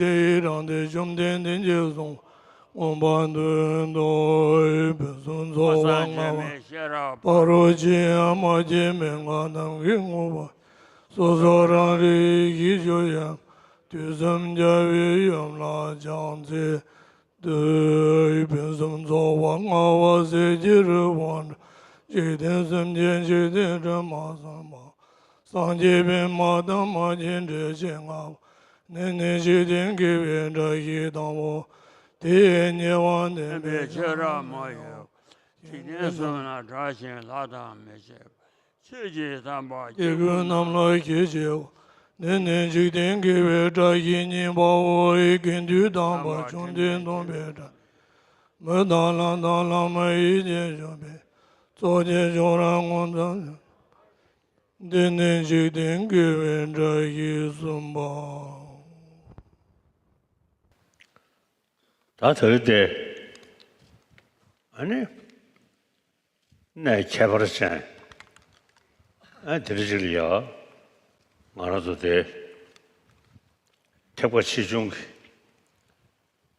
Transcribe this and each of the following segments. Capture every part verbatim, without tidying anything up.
དེ་ཡི་རང་དེ་བཅོམ་ལྡན་འདས་ཀྱིས་གསུངས། མངོན་པར་བསྡུ་ཡི་དོ། ཕུན་སུམ་ཚོགས་པ་མངའ་བ་ཕ་རོལ་ཕྱིན་ཡང་མ་སྐྱེས་མི་མངའ་ནམ་མཁའི་ངོ་བོ། སོ་སོ་རང་རིག་གཞི་བཅུ་ཡང་དུས་གསུམ་རྒྱལ་བའི་ཡུམ་ལ་ཕྱག་འཚལ་ཏེ། ཕུན་སུམ་ཚོགས་པ་མངའ་བ་གསེར་གྱི་རི་བོ་འདྲ། འཇིག་རྟེན་སེམས་ཅན་འཇིག་རྟེན་དྲི་མ་བསམ་པ། སངས་རྒྱས་པདྨ་དང་མ་སྐྱེས་དྲི་ཞིམ་མངའ་བ། ནི་ནི་འཇིག་རྟེན་དགེ་བའི་བཀྲ་ཤིས་དང་པོ། དེ་ཡི་ཉེ་བར་འདོད་པའི་ཆོས་རབ་མ་ཡོད་པ། འཇིག་རྟེན་གསུམ་ན་གྲགས་ཤིང་ལྷ་དང་མི་ཕྱེད་པ། ཆོས་ཀྱི་དམ་པ་སྐྱེ་དགུ་རྣམས་ལ་ཞེས་བྱ་བ། འདི་ནི་འཇིག་རྟེན་དགེ་བའི་བཀྲ་ཤིས་སྙིང་པོའོ། དགེ་འདུན་དམ་པ་བཅོམ་ལྡན་སྟོན་པའི་བཀྲ་ཤིས། མི་དང་ལྷ་དང་ལྷ་མོ་ཡིད་ཀྱིས་བཞུགས་པའི་ཚོགས་ཀྱི་མཆོག་རབ་མངོན་དུ། འདི་ནི་འཇིག་རྟེན་དགེ་བའི་བཀྲ་ཤིས་གསུམ་པའོ། ད་དེ་རིང་དེ་ཨ་ནི། གནས་ཁྱད་པར་ཅན། ཨ་དེ་རིང་ཅིག་ལ་ཡ། ང་རང་ཚོ་དེ། ཐེག་པ་ཆེ་ཆུང་གི།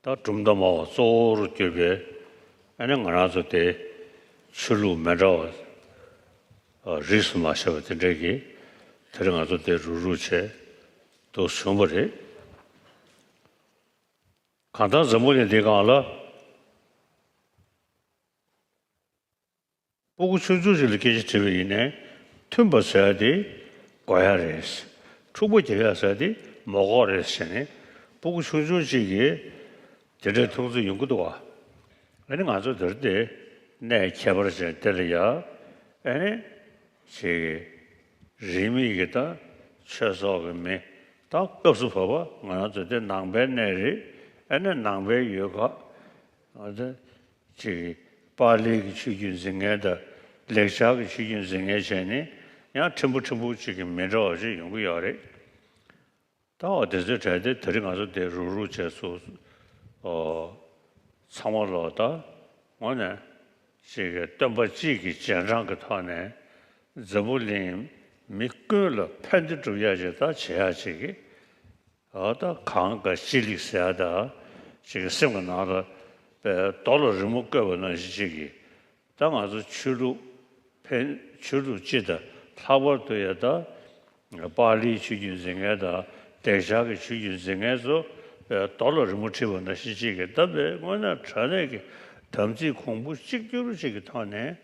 ད་གྲུབ་མཐའ་སྨྲ་བ་གཙོ་བོར་གྱུར་པའི། ཨ་ནི་ང་རང་ཚོ་དེ། ཆོས་ལུགས་མི་འདྲ་བ། རིས་སུ་མ་ཆད་པ་དེ་འདྲས་ཀྱི། དེ་རིང་ང་ཚོ་དེ་རུག་རུག་བྱས། འདུག་བྱུང་བ་རེད། གང་ལྟར་འཛམ་བུ་གླིང་འདིའི་སྒང་ལ། སྤུ་གུ་ཆུང་ཆུང་ཞིག་ལ་སྐད་ཆ་དྲིས་པ་ཡིན་ནའི། མཐུན་པ་ཟེར་ཡ་དེ་དགོས་ཡ་རེད། འཁྲུག་པ་རྒྱག་ཡ་ཟེར་ཡ་དེ་མ་དགོས་རེད་ཟེར་ནས། སྤུ་གུ་ཆུང་ཆུང་གཅིག་གིས་དེ་འདྲའི་མཐོང་ཚུལ་ཡོང་གི་འདུག་བ། ཨ་ནི་ང་ཚོ་འདིར་དེ་གནས་ཁྱད་པར་ཅན་དེ་ལ་ཡ། ཨ་ནི་ཅིག་རིས་མེད་ཀྱི་ད་ཆོས་ཚོགས་ཀྱི་མི། ད་སྐབས་སུ་བབ་པ་ང་རང་ཚོ་དེ་ནང་པའི་གནས་རེད། ཨ་ནི་ནང་པའི་ཡུལ་ཁག་ཨ་ད་ཅིག་པཱ་ལིའི་གི་ཆོས་བརྒྱུད་འཛིན་མཁན་དང་ལེགས་སྦྱར་གྱི་ཆོས་བརྒྱུད་འཛིན་མཁན་བྱས་ནས། ཡང་ཕྲན་བུ་ཕྲན་བུ་ཅིག་གི་མི་འདྲ་བ་ཅིག་ཡོང་གི་ཡོད་རེད། ད་འོ་དེ་ཚོའི་གྲས་དེ་དེ་རིང་ང་ཚོ་དེ་རུག་རུག་བྱས་སུ། ཨོ། ཚང་མ་ལོག་ད་དངོས་གནས་ཅིག་གི་སྟོན་པ་གཅིག་གི་རྗེས་འབྲང་གི་ཐོག་ནས་འཛམ་བུ་གླིང་མི་ཀུན་ལ་ཕན་བདེ་སྒྲུབ་ཡ་ཅིག་ད་བྱེད་ཡ་ཅིག་གི། ཨོ་ད་གང་ག་ཅི་ལེགས་ཟེར་ཡ་ད་ཅིག་གི་སེམས་ཀྱི་ནང་ལ་པའི་རྡོ་ལ་རི་མོ་བརྐོས་པ་ནང་བཞིན་ཅིག་གི། ད་ང་ཚོ་ཆོས་ལུགས་ཕན་ཆོས་ལུགས་སྤྱི་དང་ལྷག་པར་དུ་ཡ་ད་པཱ་ལིའི་ཆོས་བརྒྱུད་འཛིན་མཁན་དང་ལེགས་སྦྱར་གྱི་ཆོས་བརྒྱུད་འཛིན་མཁན་ཚོ་རྡོ་ལ་རི་མོ་བྲིས་པ་ནང་བཞིན་ཅིག་གི། ད་དཔེ་དངོས་གནས་དྲང་གནས་ཀྱི་དམ་ཚིག་གོང་བུ་གཅིག་གྱུར་ཅིག་གི་ཐོག་ནས།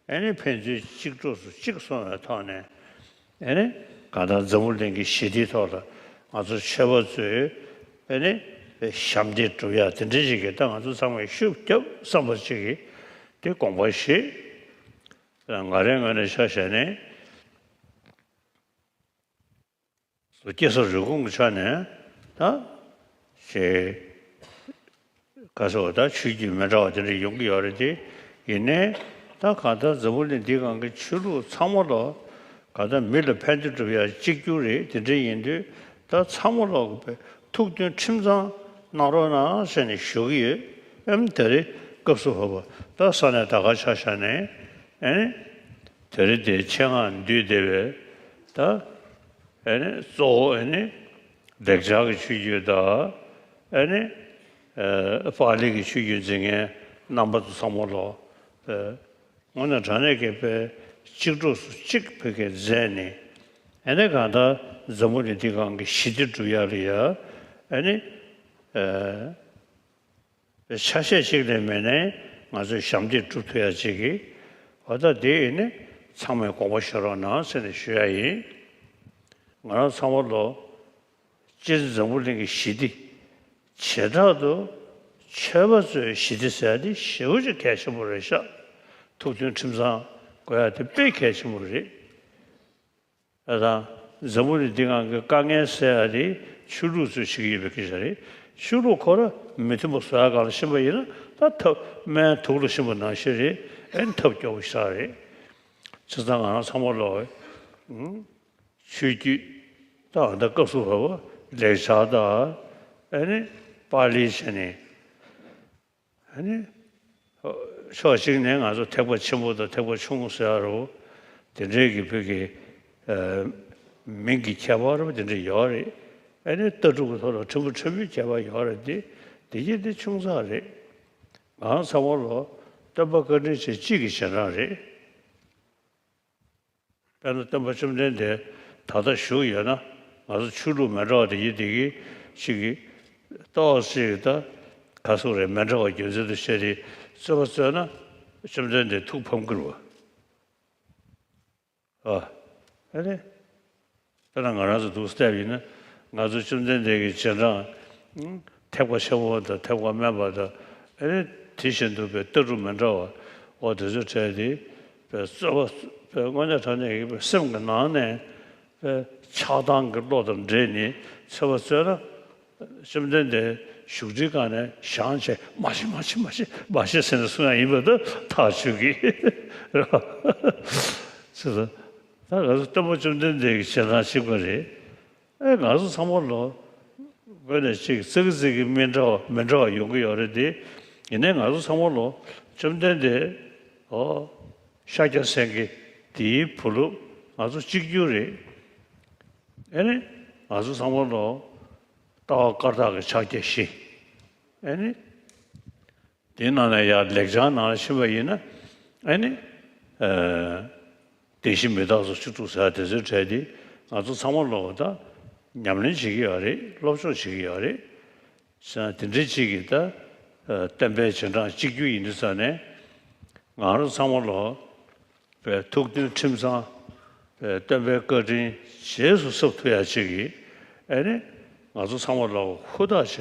ཨ་ནི་ཕན་ཚུན་གཅིག་གྲོགས་སུ་གཅིག་སོང་བའི་ཐོག་ནས། ཨ་ནི་གང་ལྟར་འཛམ་བུ་གླིང་གི་ཞི་བདེའི་ཐོག་ལ་ང་ཚོ་ཆོས་པ་ཚོས་ཨ་ནི་ཞབས་འདེགས་སྒྲུབ་ཡ་དེ་འདྲ་ཞིག་གི་ད་ང་ཚོ་ཚང་མས་ཤུགས་རྒྱབ་བསམ་པ་ཅིག་གི་དེ་དགོངས་པ་བཞེས། ང་རའི་ངོས་ནས་ཆ་བཞག་ནས། སོ་སྐྱེ་ས་རུས་ཁུངས་ཀྱི་ཆ་ནས་ད་ཞེས་ག་ཟེར་བ། ད་ཆོས་བརྒྱུད་མི་འདྲ་བ་དེ་འདྲ་ཡོང་གི་ཡོད་རེད་དེ། ཡིན་ནའི་ད་གང་ལྟར་འཛམ་བུ་གླིང་འདིའི་སྒང་གི་ཆོས་ལུགས་ཚང་མ་ལོ་གང་ལྟར་མི་ལ་ཕན་བདེ་སྒྲུབ་ཡ་གཅིག་གྱུར་རེད། དེ་འདྲ་ཡིན་དུས་ད་ཚང་མ་ལོ་ཐུགས་མཐུན་ཁྲིམས་གཙང་གནང་རོགས་གནང་ཟེར་ནས་ཞུ་གི་ཡོད། ཨེམ་དེ་རིང་སྐབས་སུ་བབ་པ་ད་ས་གནས་ད་ག་ཆ་བཞག་ནས་ཨེ་ནི་དེ་རིང་དེ་ཆེད་མངགས་འདུས་བསྡད་པའི་ད། ཨེ་ནི་གཙོ་བོ་ཨེ་ནི་ལེགས་སྦྱར་གྱི་ཆོས་བརྒྱུད་དང་། ཨེ་ནི་ཨེ་པཱ་ལི་གི་ཆོས་བརྒྱུད་འཛིན་མཁན་རྣམ་པ་ཚོ་ཚང་མ་ལོ། ཨེ་དངོས་གནས་དྲང་གནས་ཀྱི་དཔེ་གཅིག་གྲོགས་སུ་གཅིག་བོད་སྐད་མཛད་ནས། ཨེ་ནི་གང་ལྟར་འཛམ་བུ་གླིང་འདི་སྒང་གི་ཞི་བདེ་སྒྲུབ་ཡ་ལ་ཡ། ཨེ་ནི་ཨེ། ཆ་ཤས་ཤིག་ལས་མེད་ནའི་ང་ཚོས་ཞབས་འདེགས་སྒྲུབ་ཐུབ་ཡ་ཅིག་གི། འོ་ད་དེ་ཡིན་ནི་ཚང་མས་དགོངས་པ་བཞེས་རོགས་གནང་ཟེར་ནས་ཞུ་ཡ་ཡིན། ང་རང་ཚང་མ་ལོ། སྤྱིར་འཛམ་བུ་གླིང་གི་ཞི་བདེ། བྱེ་བྲག་ཏུ་ཆོས་པ་ཚོའི་ཞི་བདེ་ཟེར་ཡ་དེ་ཞེ་པོ་ཅིག་གལ་ཆེན་པོ་རེད་ཤག་ཐུགས་མཐུན་ཁྲིམས་གཙང་དགོས་ཡ་དེ་དཔེ་གལ་ཆེན་པོ་རེད། ཨ་ད། འཛམ་བུ་གླིང་འདི་སྒང་གི་དཀའ་ངལ་སེལ་ཡ་དེ་ཆོས་ལུགས་ཚོས་བྱེད་ཀྱི་ཡོད་པའི་སྐད་ཆ་རེད། ཆོས་ལུགས་ཁོ་ར་མི་མཐུན་པ་བཟོ་ཡ་སྒང་ལ་ཕྱིན་པ་ཡིན་ན་ད་ཐབས་སྨན་དུག་ལ་ཕྱིན་པ་ནང་བཞིན་རེད། ཨེ་ཐབས་སྐྱོ་པོ་ཞིག་རེད། བྱས་ཙང་ང་རང་ཚང་མ་ལོ། ཆོས་བརྒྱུད་ད་ད་སྐབས་སུ་བབ་པ་ལེགས་སྦྱར་དང་། ཨེ་ནི་པཱ་ལི་བྱས་ནས། ཨ་ནི། ཕྱོགས་གཅིག་ནས་ང་ཚོ་ཐེག་པ་ཆེན་པོ་དང་ཐེག་པ་ཆུང་ངུ་ཟེར་ཡ་རོ། དེ་འདྲའི་གི་བོད་ཀྱི་ཨ་མིང་གི་ཁྱད་པར་རོ་དེ་འདྲ་ཡོད་རེད། ཨ་ནི་ལྟ་གྲུབ་ཀྱི་ཐོག་ལ་ཕྲན་བུ་ཕྲན་བུའི་ཁྱད་པར་ཡོད་རེད་དེ། དེ་གྱིས་དེ་ཆུང་ཙག་རེད། ང་རང་ཚང་མ་ལོ་སྟོན་པ་བཀའ་དྲིན་ཆེ་གཅིག་གི་རྗེས་འབྲང་རེད། དཔེར་ན་སྟོན་པ་བཅོམ་ལྡན་འདས་ད་ལྟ་བཞུགས་ཡོད་ན། ང་ཚོ་ཆོས་ལུགས་མི་འདྲ་བ་དེ་ཡིན་དེ་གི་ཅིག་གི་ཏོག་ཙམ་ད་ག་སུ་རེད། མི་འདྲ་བ་རྒྱུ་མཚན་དུ་བྱས་ཏེ་རྩོད་པ་རྩོད་ན་བཅོམ་ལྡན་འདས་ཐུགས་ཕམ་གྱི་རེད་བ། ཨ། ཨ་ནི། དཔེར་ན་ང་རང་ཚོ་འདུག་བལྟས་པ་ཡིན་ན། ང་ཚོ་བཅོམ་ལྡན་འདས་ཀྱི་རྗེས་འབྲང་། ཨང་། ཐེག་པ་ཆེན་པོ་དང་ཐེག་པ་དམན་པ་དང་། ཨ་ནི་དེ་བཞིན་དུ་པའི་ལྟ་གྲུབ་མི་འདྲ་བ། འོ་དེ་ཚོ་བྲལ་ཏེ། པའི་རྩོད་པ་པའི་དངོས་གནས་དྲང་གནས་ཀྱི་པའི་སེམས་ཀྱི་ནང་ནས། པའི་ཆགས་སྡང་གི་བློ་དང་འདྲེས་ནས་རྩོད་པ་རྩོད་ན། བཅོམ་ལྡན་འདས་བཞུགས་ཁྲིའི་སྒང་ནས་བཞེངས་བྱས། མ་བྱེད་མ་བྱེད་མ་བྱེད་མ་བྱེད་ཟེར་ནས་གསུང་ཡ་ཡིན་པ་དང་ཐག་ཆོད་ཀྱི་རེད་བ། ཟེར་ད། ད་ང་ཚོ་སྟོན་པ་བཅོམ་ལྡན་འདས་ཀྱི་རྗེས་འབྲང་གཅིག་པ་རེད། ཨེ། ང་ཚོ་ཚང་མ་ལོ་དངོས་གནས་གཅིག་ཙག་གི་ཙིག་གི་མི་འདྲ་བ་མི་འདྲ་བ་ཡོང་གི་ཡོད་རེད་དེ། ཡིན་ནའི་ང་ཚོ་ཚང་མ་ལོ་བཅོམ་ལྡན་འདས། ཨོ། ཤཱཀྱ་སེང་གེ་དེའི་བུ་སློབ་ང་ཚོ་གཅིག་གྱུར་རེད། ཨེ་ནི། ང་ཚོ་ཚང་མ་ལོ་ལྟ་བ་བཀར་ཐག་གི་ཕྱག་རྒྱ་བཞི། ཨེ་ནི། དེའི་ནང་ནས་ཡང་ལེགས་བྱང་ནང་ལ་ཕྱིན་པ་ཡིན་ན། ཨེ་ནི། ཨ། བདེན་བཞི་མི་རྟག་སོགས་བཅུ་དྲུག་ཟེར་བ་དེ་ཚོའི་གྲས་དེ་ང་ཚོ་ཚང་མ་ལོ་ད་ཉམས་ལེན་བྱེད་ཀྱི་ཡོད་རེད། སློབ་སྦྱོང་བྱེད་ཀྱི་ཡོད་རེད། བྱས་ན་དེ་འདྲའི་ཅིག་གིས་ད། ཨ། སྟོན་པའི་རྗེས་འབྲང་གཅིག་གྱུར་ཡིན་དུས་ཙང་ནས། ང་རང་ཚང་མ་ལོ། པའི་ཐུགས་མཐུན་ཁྲིམས་གཙང་། པའི་སྟོན་པའི་བཀའ་དྲིན་རྗེས་སུ་གཟབ་ཐུབ་ཡ་ཅིག་གིས། ཨེ་ནི། ང་ཚོ་ཚང་མ་ལ་ཧུར་ཐག་བྱས་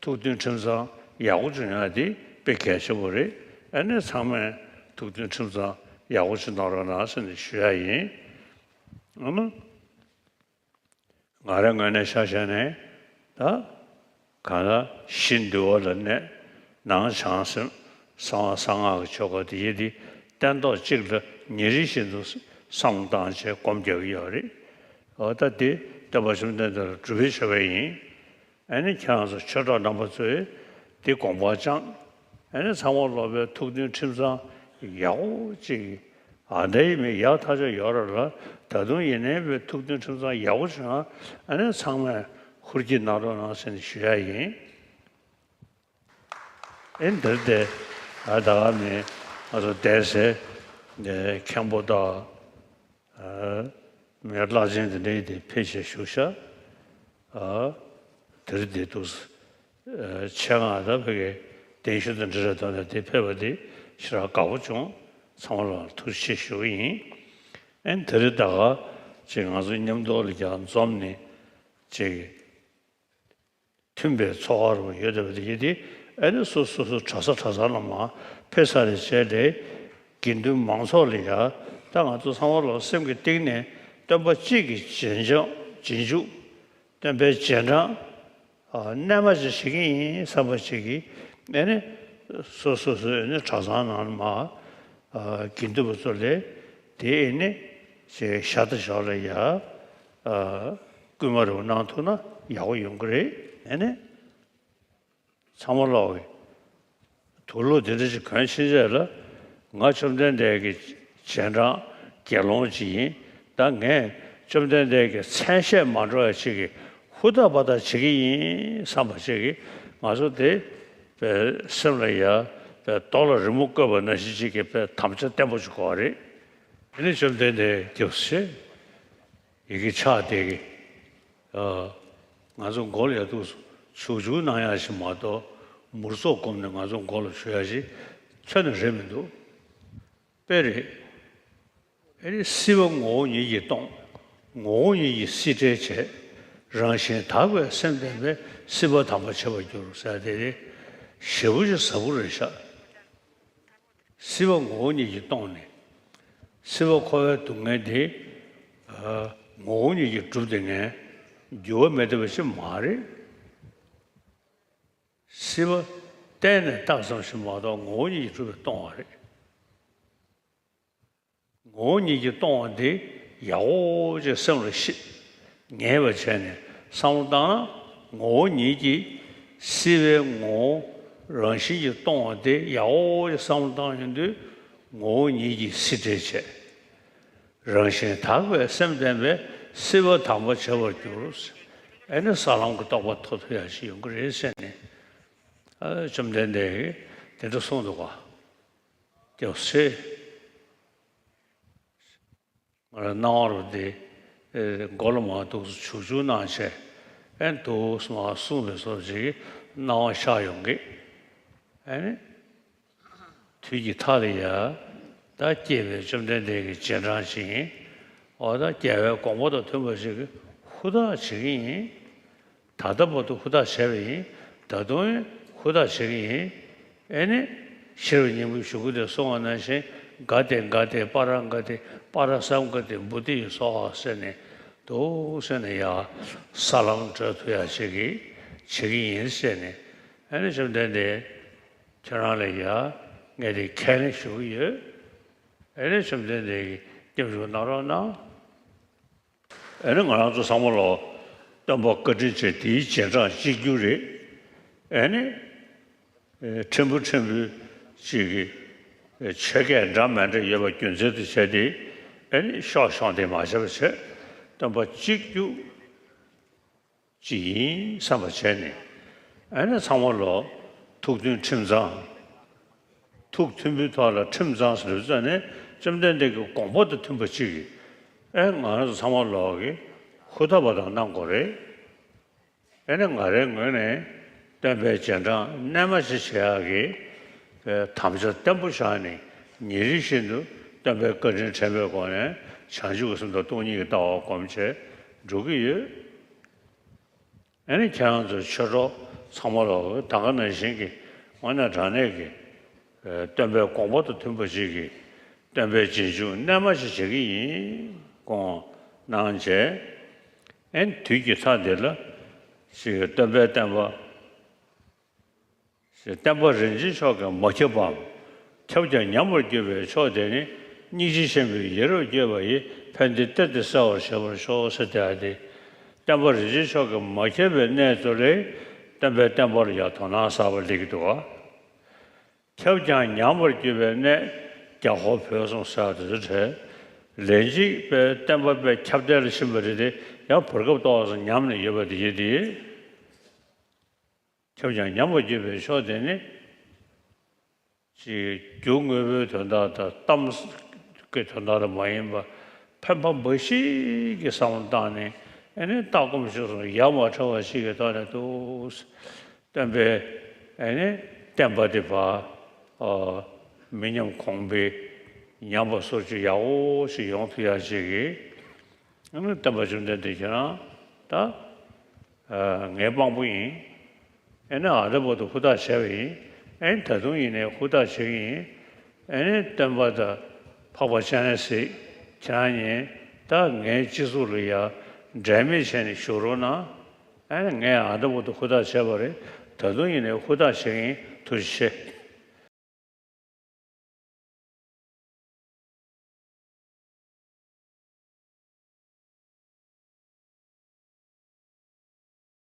ཐུགས་མཐུན་ཁྲིམས་གཙང་ཡག་པོ་བྱུང་ཡ་དེ་དཔེ་གལ་ཆེན་པོ་རེད། ཨེ་ནི་ཚང་མས་ཐུགས་མཐུན་ཁྲིམས་གཙང་ཡག་པོ་ཅིག་གནང་རོགས་གནང་ཟེར་ནས་ཞུ་ཡ་ཡིན། ཨ་ནི། ང་རའི་ངོས་ནས་ཆ་བཞག་ནས་ད། གང་ལ་གཞི་འདུལ་བ་ལ་གནས། ནང་བྱང་སེམས་གསང་བ་གསང་སྔགས་ཀྱི་ཆོ་ག་དེ་ཡི་དེ་སྟན་ཐོག་གཅིག་ལ་ཉིན་རེ་བཞིན་དུ་བསམ་བློ་བཏང་བྱས་སྒོམ་རྒྱག་གི་ཡོད་རེད། འོ་ད་དེ་སྟོན་པ་བཅོམ་ལྡན་འདས་ལ་སྒྲུབ་པའི་བྱ་བ་ཡིན། ཨ་ནི་ཁྱེད་རང་ཚོ་ཆོས་གྲོགས་རྣམ་པ་ཚོས་དེ་དགོངས་པ་བཅངས། ཨ་ནི་ཚང་མ་ལོ་པའི་ཐུགས་མཐུན་ཁྲིམས་གཙང་ཡག་པོ་ཅིག་ཨ། འདྲ་ཡི་མི་ཡག་ཐག་ཆོད་ཡོད་རེད་ལ། ད་དུང་ཡིན་ནའི་བའི་ཐུགས་མཐུན་ཁྲིམས་གཙང་ཡག་པོ་བྱུང་ན། ཨ་ནི་ཚང་མས་ཧུར་གྱིས་གནང་རོགས་གནང་ཟེར་ནས་ཞུ་ཡ་ཡིན། ཨེ། འདིར་དེ། ཨ། ད་ག་ནས་ང་ཚོ་བསྡད་སའི་མཁན་པོ་དང་། ཨ། མི་བླ་ཆེན་དེ་འདྲའི་དེ་ཕེབས་བྱས་བཞུགས་ཤག་ཨ། དེར་བསྡད་འདུག་ཨ། ཆེད་མངགས་ད་ཕ་གི་གདན་ཞུ་དང་འབྲེལ་བའི་ཐོག་ནས་དེ་ཕེབས་པ་དེ་ཞེ་དྲག་དགའ་པོ་བྱུང་། ཚང་མ་ལ་ཐུགས་རྗེ་ཆེ་ཞུ་གི་ཡིན། ཨེ། དེ་རིང་ད་ག་ཅིག་ང་ཚོ་མཉམ་དུ་ལ་ཀྱང་འཛོམས་ནས་ཅིག་མཐུན་པའི་ཚོར་བ་རུ་ཡོད་བསྡད་པ་དེ་ཡིན་ཏེ། ཨ་ནི་སོ་སོ་སོ་གྲྭ་ས་གྲྭ་ཚང་ལ་མར་ཕེབས་ཚར་བའི་རྗེས་ལ་དགེ་འདུན་མང་ཚོགས་ལ་ཡ། ད་ང་ཚོ་ཚང་མ་ལ་སེམས་ཀྱི་གཏིང་ནས་སྟོན་པ་གཅིག་གི་རྗེས་འཇོག་རྗེས་འཇུག་སྟོན་པའི་རྗེས་འབྲང་། ཨ། རྣལ་མ་ཅིག་བྱེད་ཀྱི་ཡིན་བསམ་པ་ཅིག་གིས། ཨ་ནི་སོ་སོ་སོའི་ཨ་ནི་གྲྭ་ཚང་ནང་ལ་མར། ཨ། དགེ་འདུན་པ་ཚོ་ལ་དེ་ཨ་ནི་ཅིག་ཞར་དང་ཞོར་ལ་ཡ། ཨ། སྐུལ་མ་རེ་བ་གནང་ཐུབ་ན་ཡག་པོ་ཡོང་གི་རེད། ཨ་ནི་ཚང་མ་ལོག་གི་དུག་ལོག་དེ་འདྲ་ཞིག་གོན་ཕྱིན་རྗེས་ལ། ང་བཅོམ་ལྡན་འདས་ཀྱི་རྗེས་འབྲང་དགེ་སློང་ཅིག་ཡིན། ད་ངས་བཅོམ་ལྡན་འདས་ཀྱི་མཚན་ཤས་མ་འགྲོ་བ་ཅིག་གི་ཧུར་ཐག་པ་ཐག་བྱེད་ཀྱི་ཡིན་བསམ་པ་ཅིག་གིས། ང་ཚོ་དེ་པའི་སེམས་ལ་ཡ། པའི་རྡོ་ལ་རི་མོ་བརྐོས་པ་ནང་བཞིན་ཅིག་གི་པའི་དམ་བཅའ་བརྟན་པོ་ཅིག་དགོས་པ་རེད། དེ་ནས་བཅོམ་ལྡན་འདས་སྐྱབས་སུ་མཆི། ཡི་གེ་ཕྱག་དེ་གི། ཨ། ང་ཚོ་མགོ་ལ་ཡ་འདུག་བྱུག་བྱུག་གནང་ཡ་ཞིག་མ་གཏོགས། མུར་ཙོག་བསྒོམས་ནས་ང་ཚོ་མགོ་ལ་བྱུག་ཡ་ཞིག་ཁྱོན་ནས་རེད་མི་འདུག་དཔེ་རེད། ཨེ་ནི་སྲིད་པ་ངོ་བོ་ཉིད་ཀྱིས་སྟོང་། ངོ་བོ་ཉིད་ཀྱིས་སྲིད་བྲལ་བྱས། རང་བཞིན་དག་པའི་སེམས་ལྡན་པས་སྲིད་པ་དམ་པར་བྱེད་པར་འགྱུར་ཟེར་དེ་རེད། ཞེ་པོ་ཅིག་ཟབ་པོ་རེད་ཤག་སྲིད་པ་ངོ་བོ་ཉིད་ཀྱིས་སྟོང་ནས། སྲིད་པ་འཁོར་བའི་སྡུག་བསྔལ་དེ། ཨ། ངོ་བོ་ཉིད་ཀྱིས་གྲུབ་བསྡད་མཁན་འགྱུར་བ་མེད་བསྡད་པ་ཞིག་མ་རེད། སྲིད་པ་གཏན་ནས་བཏང་ཙམ་ཞིག་མ་གཏོགས་ངོ་བོ་ཉིད་ཀྱིས་གྲུབ་པའི་སྟོང་བ་རེད། ངོ་བོ་ཉིད་ཀྱིས་སྟོང་བ་འདི་ཡག་པོ་ཅིག་སེམས་ལ་ཤེས། ངེས་པ་བྱས་ནས་བསམ་བློ་བཏང་ན། ངོ་བོ་ཉིད་ཀྱིས། སྲིད་པའི་ངོ་བོ་རང་བཞིན་གྱིས་སྟོང་བ་དེ་ཡག་པོ་ཅིག་བསམ་བློ་བཏང་ཡོང་དུས། ངོ་བོ་ཉིད་ཀྱིས་སྲིད་བྲལ་བྱས། རང་བཞིན་དག་པའི་སེམས་ལྡན་པས་སྲིད་པ་དམ་པར་བྱེད་པར་འགྱུར། ཨེ་ནི་ས་ལམ་གྱི་རྟོགས་པ་ཐོབ་ཐུབ་ཡ་ཞིག་ཡོང་གི་རེད་ཟེར་ནས། ཨ། བཅོམ་ལྡན་འདས་ཀྱིས་དེ་འདྲ་གསུངས་འདུག་ག། སྐྱབས་སེ། ང་རང་སྣང་བ་རུ་དེ། ཨེ། མགོ་ལ་མར་འདུག་སེ་བྱུག་བྱུག་གནང་བྱས། ཨེ། འདུག་སེ་མར་གསུངས་པའི་བཟོ་ཅིག་སྣང་བ་ཤར་ཡོང་གི། ཨེ་ནི། དུས་ཀྱི་མཐའ་ལ་ཡ། ད་སྐྱེས་པའི་བཅོམ་ལྡན་འདས་ཀྱི་རྗེས་འབྲང་ཅིག་ཡིན། འོ་ད་རྒྱལ་བའི་དགོངས་པ་དང་མཐུན་པ་ཞིག་གི་ཧུར་ཐག་བྱེད་ཀྱི་ཡིན། ད་ལྟ་བར་དུ་ཧུར་ཐག་བྱས་པ་ཡིན། ད་དུང་ཧུར་ཐག་བྱེད་ཀྱི་ཡིན། ཨེ་ནི། ཤེར་བའི་སྙིང་པོའི་གཞུག་གུ་དེ་གསུངས་པ་ནང་བཞིན། ག་ཏེ་ག་ཏེ་པཱ་ར་ག་ཏེ་པཱ་ར་སཾ་ག་ཏེ་བོ་དྷི་ཡེ་སྭཱ་ཧཱ་ཟེར་ནས། འདུག་སེ་ནས་ཡ། ས་ལམ་བགྲོད་ཐུབ་ཡ་ཞིག་གི་བྱེད་ཀྱི་ཡིན་ཟེར་ནས། ཨེ་ནི་བཅོམ་ལྡན་འདས། ཁྱེད་རང་ལ་ཡ། ངས་དེ་ཁས་ལེན་ཞུ་གི་ཡོད། ཨེ་ནི་བཅོམ་ལྡན་འདས་ཀྱིས་སྐྱབས་འཇུག་གནང་རོགས་གནང་། ཨེ་ནི་ང་རང་ཚོ་ཚང་མ་ལོ། སྟོན་པ་བཀའ་དྲིན་ཅན་དེའི་རྗེས་འབྲང་གཅིག་གྱུར་རེད། ཨེ་ནི། ཨེ། ཕྲན་བུ་ཕྲན་བུ་ཅིག་གི། ཨེ། ཆོས་སྐད་འདྲ་མི་འདྲ་ཡོད་པ་རྒྱུ་མཚན་དུ་བྱས་ཏེ། ཨེ་ནི་ཤོག་ཤོག་དེ་མ་བྱས་པ་བྱས། སྟོན་པ་གཅིག་གྱུར་ཅིག་ཡིན་བསམ་པ་བྱས་ནས། ཨ་ནི་ཚང་མ་ལོ་ཐུགས་མཐུན་ཁྲིམས་གཙང་། ཐུགས་མཐུན་པོའི་ཐོག་ལ་ཁྲིམས་གཙང་ཟེར་བ་ཙམ་ནས་བཅོམ་ལྡན་འདས་ཀྱི་དགོངས་པ་དང་མཐུན་པ་ཅིག་གིས། ཨེ། ང་རང་ཚོ་ཚང་མ་ལོ་གིས་ཧུར་ཐག་པ་དང་གནང་དགོས་རེད། ཨེ་ནི་ང་རའི་ངོས་ནས་སྟོན་པའི་རྗེས་འབྲང་རྣལ་མ་ཞིག་བྱེད་ཡག་གི། ཨེ། དམ་བཅའ་བརྟན་པོ་བཞག་ནས་ཉིན་རེ་བཞིན་དུ་སྟོན་པའི་བཀའ་དྲིན་དྲན་པའི་སྒོ་ནས་བྱང་ཆུབ་ཀྱི་སེམས་དང་སྟོང་ཉིད་ཀྱི་ལྟ་བ་སྒོམ་བྱས་འགྲོ་གི་ཡོད། ཨ་ནི་ཁྱེད་རང་ཚོ་ཆོས་གྲོགས་ཚང་མ་ལ་ད་ག་ནང་བཞིན་གྱི་དངོས་གནས་དྲང་གནས་ཀྱི། ཨེ། སྟོན་པའི་དགོངས་པ་དང་མཐུན་པ་ཞིག་གི་སྟོན་པའི་རྗེས་འཇུག་རྣལ་མ་ཞིག་བྱེད་ཀྱི་ཡིན་དགོངས་གནང་བྱས། ཨ་ནི་དུས་ཀྱི་མཐའ་འདི་ལ་ཞིག་སྟོན་པའི་བསྟན་པ། བསྟན་པ་རིན་ཆེན་མཆོག་གིས་མ་ཁྱབ་པའམ། ཁྱབ་ཀྱང་ཉམས་པར་གྱུར་པའི་ཕྱོགས་དེ་ནི། སྙིང་རྗེ་ཆེན་པོས་ཡིད་རབ་དགྱེས་པ་ཡིས། ཕན་བདེའི་གཏེར་དེ་གསལ་བར་བྱེད་པར་ཤོག་ཟེར་ཏེ། ཨ་ནི་བསྟན་པ་རིན་ཆེན་མཆོག་གིས་མ་ཁྱབ་པའི་གནས་ཚུལ་ལས། སྟོན་པའི་བསྟན་པ་ལ་ཡང་དོ་སྣང་གསར་པ་སླེབས་ཀྱི་འདུག་ག། ཁྱབ་ཀྱང་ཉམས་པར་གྱུར་པའི་གནས། རྒྱ་ཧོར་བོད་གསུམ་ཟེར་བ་དེ་ཚོ་རེད། ལན་གཅིག་པའི་བསྟན་པ་པའི་ཁྱབ་གདལ་ལ་ཕྱིན་པ་རེད་དེ། ཡང་བར་སྐབས་ཏོག་ཙམ་ཉམས་ནས་ཡོད་པ་དེ་ཡིན་ཏེ། ཁྱབ་ཀྱང་ཉམས་པར་གྱུར་པའི་ཕྱོགས་དེ་ནི། ཅིག་རྒྱུ་དངོས་པོའི་དོན་དག་དང་གཏམ་གྱི་དོན་དག་ལ་མ་ཡིན་པ། ཕན་པ་འབའ་ཞིག་གི་བསམ་བློ་བཏང་ནས། ཨ་ནི་ལྟ་སྒོམ་སྤྱོད་གསུམ་ཡ་མ་བྲལ་བ་ཞིག་གི་ཐོག་ནས་འདུག། སྟོན་པའི། ཨ་ནི་བསྟན་པ་དེ་ཕར། ཨ། མི་ཉམས་གོང་འཕེལ། ཉམས་པ་སོར་ཆུད་ཡག་པོ་ཞིག་ཡོང་ཐུབ་ཡག་ཅིག་གི། ཨ་ནི་སྟོན་པ་བཅོམ་ལྡན་འདས་ཁྱེད་རང་ད། ཨ། ངའི་དཔང་པོ་ཡིན། ཨ་ནི་ཨ་ད་བར་དུ་ཧུར་ཐག་བྱས་པ་ཡིན། ཨ་ནི་ད་དུང་ཡིན་ནའི་ཧུར་ཐག་བྱེད་ཀྱི་ཡིན། ཨ་ནི་སྟོན་པ་དང་འཕགས་པ་སྤྱན་རས་གཟིགས་ཁྱེད་རང་གཉིས་ད་ངའི་སྤྱི་གཙུག་ལ་ཡ་འབྲལ་མེད་བྱས་ནས་བཞུགས་རོགས་གནང་། ཨ་ནི་ངས་ཨ་ད་བར་དུ་ཧུར་ཐག་བྱས་པ་རེད། ད་དུང་ཡིན་ནའི་ཧུར་ཐག་བྱེད་ཀྱི་ཡིན། ཐུགས་རྗེ་ཆེ།